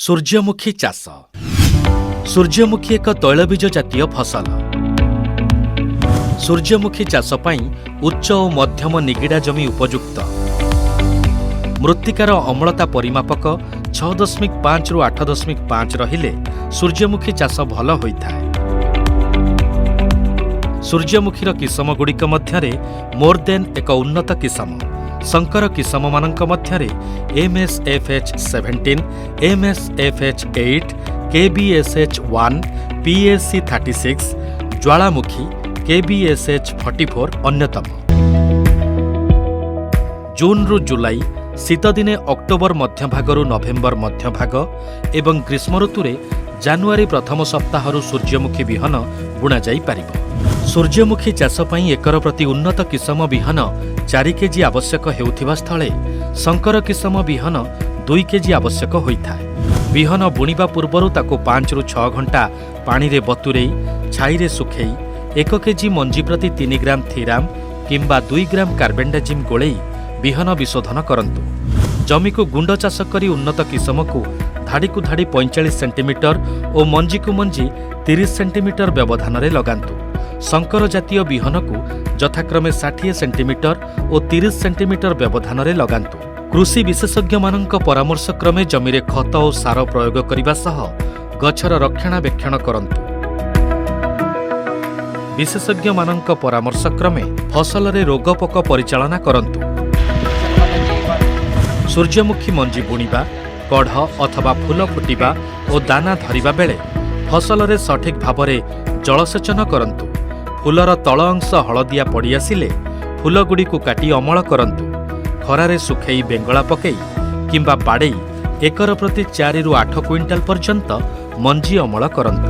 ସୂର୍ଯ୍ୟମୁଖୀ ଚାଷ। ସୂର୍ଯ୍ୟମୁଖୀ ଏକ ତୈଳବୀଜ ଜାତୀୟ ଫସଲ। ସୂର୍ଯ୍ୟମୁଖୀ ଚାଷ ପାଇଁ ଉଚ୍ଚ ଓ ମଧ୍ୟମ ନିଗିଡ଼ା ଜମି ଉପଯୁକ୍ତ। ମୃତ୍ତିକାର ଅମ୍ଳତା ପରିମାପକ 6.5ରୁ 8.5 ରହିଲେ ସୂର୍ଯ୍ୟମୁଖୀ ଚାଷ ଭଲ ହୋଇଥାଏ। ସୂର୍ଯ୍ୟମୁଖୀର କିସମଗୁଡ଼ିକ ମଧ୍ୟରେ ମୋରଦେନ୍ ଏକ ଉନ୍ନତ କିସମ। ଶଙ୍କର କିସମମାନଙ୍କ ମଧ୍ୟରେ MSFH 17, MSFH 8, KBSH 1, PSC 36, Jwalamukhi, KBSH 44 ଅନ୍ୟତମ। ଜୁନ୍ରୁ ଜୁଲାଇ, ଶୀତଦିନେ ଅକ୍ଟୋବର ମଧ୍ୟଭାଗରୁ ନଭେମ୍ବର ମଧ୍ୟଭାଗ ଏବଂ ଗ୍ରୀଷ୍ମ ଋତୁରେ ଜାନୁଆରୀ ପ୍ରଥମ ସପ୍ତାହରୁ ସୂର୍ଯ୍ୟମୁଖୀ ବିହନ ବୁଣାଯାଇପାରିବ। ସୂର୍ଯ୍ୟମୁଖୀ ଚାଷ ପାଇଁ ଏକର ପ୍ରତି ଉନ୍ନତ କିସମ ବିହନ 4 କେଜି ଆବଶ୍ୟକ ହେଉଥିବା ସ୍ଥଳେ ଶଙ୍କର କିସମ ବିହନ 2 କେଜି ଆବଶ୍ୟକ ହୋଇଥାଏ। ବିହନ ବୁଣିବା ପୂର୍ବରୁ ତାକୁ 5ରୁ 6 ଘଣ୍ଟା ପାଣିରେ ବତୁରେଇ ଛାଇରେ ଶୁଖେଇ 1 କେଜି ମଞ୍ଜି ପ୍ରତି 3 ଗ୍ରାମ ଥିରାମ କିମ୍ବା 2 ଗ୍ରାମ କାର୍ବୋଣ୍ଡାଜିମ୍ ଗୋଳେଇ ବିହନ ବିଶୋଧନ କରନ୍ତୁ। ଜମିକୁ ଗୁଣ୍ଡ ଚାଷ କରି ଉନ୍ନତ କିସମକୁ ଧାଡ଼ିକୁ ଧାଡ଼ି 45 ସେଣ୍ଟିମିଟର ଓ ମଞ୍ଜିକୁ ମଞ୍ଜି 30 ସେଣ୍ଟିମିଟର ବ୍ୟବଧାନରେ ଲଗାନ୍ତୁ। ଶଙ୍କର ଜାତୀୟ ବିହନକୁ ଯଥାକ୍ରମେ 60 ସେଣ୍ଟିମିଟର ଓ 30 ସେଣ୍ଟିମିଟର ବ୍ୟବଧାନରେ ଲଗାନ୍ତୁ। କୃଷି ବିଶେଷଜ୍ଞମାନଙ୍କ ପରାମର୍ଶକ୍ରମେ ଜମିରେ ଖତ ଓ ସାର ପ୍ରୟୋଗ କରିବା ସହ ଗଛର ରକ୍ଷଣାବେକ୍ଷଣ କରନ୍ତୁ। ବିଶେଷଜ୍ଞମାନଙ୍କ ପରାମର୍ଶକ୍ରମେ ଫସଲରେ ରୋଗପୋକ ପରିଚାଳନା କରନ୍ତୁ। ସୂର୍ଯ୍ୟମୁଖୀ ମଞ୍ଜି ବୁଣିବା, କଢ଼ ଅଥବା ଫୁଲ ଫୁଟିବା ଓ ଦାନା ଧରିବା ବେଳେ ଫସଲରେ ସଠିକ୍ ଭାବରେ ଜଳସେଚନ କରନ୍ତୁ। ଫୁଲର ତଳ ଅଂଶ ହଳଦିଆ ପଡ଼ିଆସିଲେ ଫୁଲଗୁଡ଼ିକୁ କାଟି ଅମଳ କରନ୍ତୁ। ଖରାରେ ଶୁଖେଇ ବେଙ୍ଗଳା ପକେଇ କିମ୍ବା ବାଡ଼େଇ ଏକର ପ୍ରତି 4ରୁ 8 କୁଇଣ୍ଟାଲ ପର୍ଯ୍ୟନ୍ତ ମଞ୍ଜି ଅମଳ କରନ୍ତୁ।